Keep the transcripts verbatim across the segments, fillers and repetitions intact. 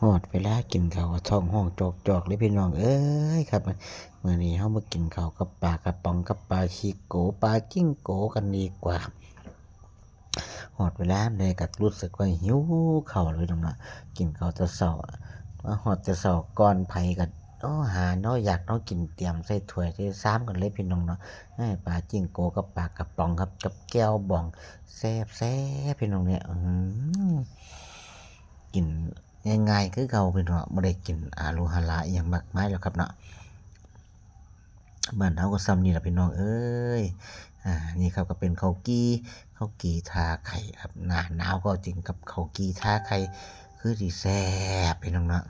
ฮอดเวลากินข้าวก็ท้องฮ้องจอกๆเลยพี่น้องเอ้ยครับ มื้อนี้เฮามากินข้าวกับปลากระป๋องกับปลาขี้โก ปลาจิงโกกันดีกว่า ฮอดเวลาใดก็รู้สึกว่าหิวข้าวเลยพี่น้องเนาะ กินข้าวแต่เช้า มาฮอดแต่เช้าก่อนไผก็ โอ้ หาแนวอยากแนวกินเตรียมใส่ถ้วยใส่ชามกันเลยพี่น้องเนาะ เอ้ย ปลาจิงโกกับปลากระป๋องครับ กับแจ่วบอง แซ่บๆพี่น้องเนี่ย อื้อหือ กินง่ายๆคือเก่าพี่น้อง บ่ได้กินอาหรูหราอิหยังมากมายแล้วครับเนาะ บ้านเฮาก็ส่ำนี่ล่ะพี่น้องเอ้ย อ่า นี่ครับก็เป็นข้าวจี่ ข้าวจี่ทาไข่ครับ หน้าหนาวก็กินกับข้าวจี่ทาไข่ คือสิแซ่บพี่น้องเนาะ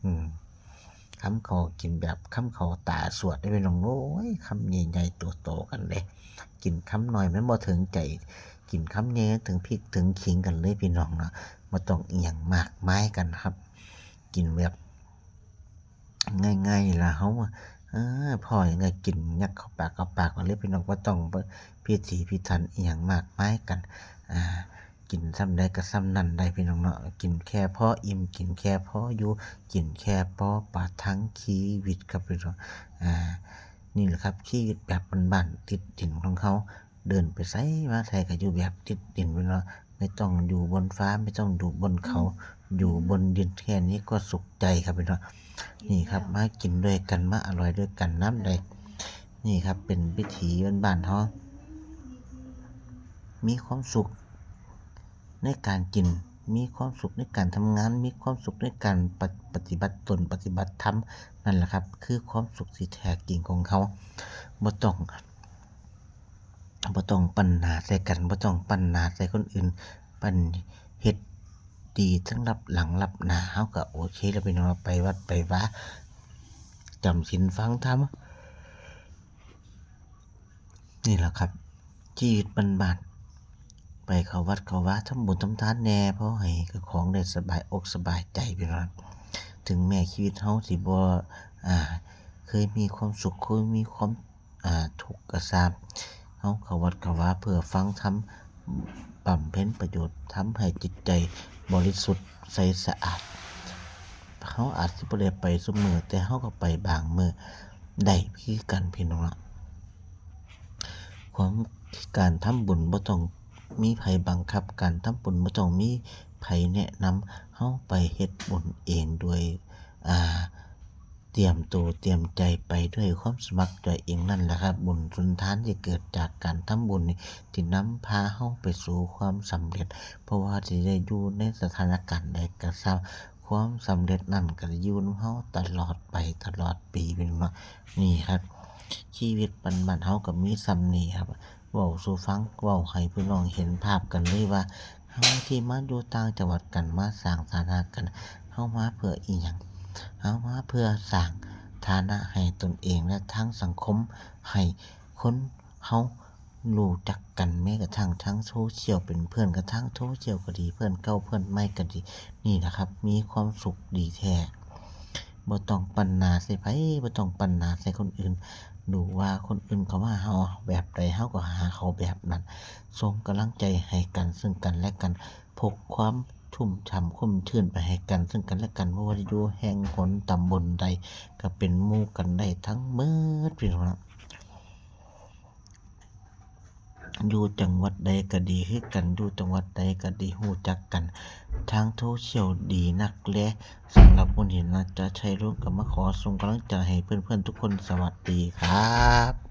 อืม คำข้าวกินแบบคำข้าวตาสวดเด้อพี่น้อง โอ้ย คำใหญ่ๆโตๆกันเลย กินคำน้อยมันบ่ถึงใจ กินคำใหญ่ถึงพริกถึงขิงกันเลยพี่น้องเนาะ บ่ต้องอิหยังมากมายกันครับ กินแบบง่ายๆล่ะเฮาอะ เออ พอหยังก็กินยัดเข้าปากเข้าปากกันเลยพี่น้อง บ่ต้องพิถีพิถันอิหยังมากมายกัน อ่า กินส่ำใดก็ส่ำนั้นได้พี่น้องเนาะ กินแค่พออิ่ม กินแค่พออยู่ กินแค่พอประทังชีวิตครับพี่น้อง อ่า นี่แหละครับ ชีวิตแบบบ้านๆติดดินของเฮา เดินไปไสมาไสก็อยู่แบบติดดินพี่น้อง ไม่ต้องอยู่บนฟ้า ไม่ต้องอยู่บนเขา อยู่บนดินแค่นี้ก็สุขใจครับพี่น้อง นี่ครับ มากินด้วยกัน มาอร่อยด้วยกันนำได้ นี่ครับ เป็นวิถีบ้านๆเฮา มีความสุขในการกิน มีความสุขในการทำงาน มีความสุขในการปะ- ปฏิบัติตน ปฏิบัติธรรม นั่นแหละครับ คือความสุขที่แท้จริงของเฮา บ่ต้อง บ่ต้องปั้นหน้าใส่กัน บ่ต้องปั้นหน้าใส่คนอื่น ปั้นเฮ็ดดีทั้งลับหลังลับหน้า เฮาก็โอเคแล้วพี่น้อง ไปวัดไปวา จำศีลฟังธรรม นี่แหละครับ ชีวิตบ้านๆ ไปเข้าวัดเข้าวา ทำบุญทำทานแหน่ พอให้เจ้าของได้สบายอกสบายใจพี่น้อง ถึงแม้ชีวิตเฮาสิบ่ อ่า เคยมีความสุข เคยมีความ อ่า ทุกข์ก็ซ่าม เฮาเข้าวัดเข้าวาเพื่อฟังธรรม บำเพ็ญประโยชน์ ทำให้จิตใจบริสุทธิ์ใสสะอาด เฮาอาจสิบ่ได้ไปซุมื้อ แต่เฮาก็ไปบางมื้อได้คือกันพี่น้องเนาะ ความ การทำบุญบ่ต้องมีไผบังคับ การทำบุญบ่ต้องมีไผแนะนำ เฮาไปเฮ็ดบุญเองโดย อ่า เตรียมตัวเตรียมใจไปด้วยความสมัครใจเองนั่นแหละครับ บุญสุนทานที่เกิดจากการทำบุญนี่ ที่นำพาเฮาไปสู่ความสำเร็จ เพราะว่าสิได้อยู่ในสถานการณ์ใดก็ซ่าม ความสำเร็จนั่นก็จะอยู่นำเฮาตลอดไปตลอดปีพี่น้องเนาะ นี่ครับ ชีวิตบ้านๆเฮาก็มีส่ำนี้ครับ เว้าสู่ฟัง เว้าให้พี่น้องเห็นภาพกันเลยว่า เฮาที่มาอยู่ต่างจังหวัดกัน มาสร้างฐานะกัน เฮามาเพื่ออิหยัง เฮามาเพื่อสร้างฐานะให้ตนเองและทางสังคม ให้คนเฮารู้จักกัน แม้กระทั่งทางโซเชียล เป็นเพื่อนกันทางโซเชียลก็ดี เพื่อนเก่าเพื่อนใหม่ก็ดี นี่แหละครับ มีความสุขดีแท้ บ่ต้องปั้นหน้าใส่ไผ บ่ต้องปั้นหน้าใส่คนอื่น ดูว่าคนอื่นเขามาหาเฮาแบบใด เฮาก็หาเขาแบบนั้น ส่งกำลังใจให้กันซึ่งกันและกัน พกความชุ่มฉ่ำชุ่มชื่นไปให้กันซึ่งกันและกัน บ่ว่าจะอยู่แห่งหนตำบลใด ก็เป็นหมู่กันได้ทั้งหมดพี่น้องเนาะ อยู่จังหวัดใดก็ดีคือกัน อยู่จังหวัดใดก็ดี รู้จักกันทางโซเชียลดีนักแล สำหรับมื้อนี้นะจ๊ะ ชัยรุ้งก็มาขอส่งกำลังใจให้เพื่อนๆทุกคน สวัสดีครับ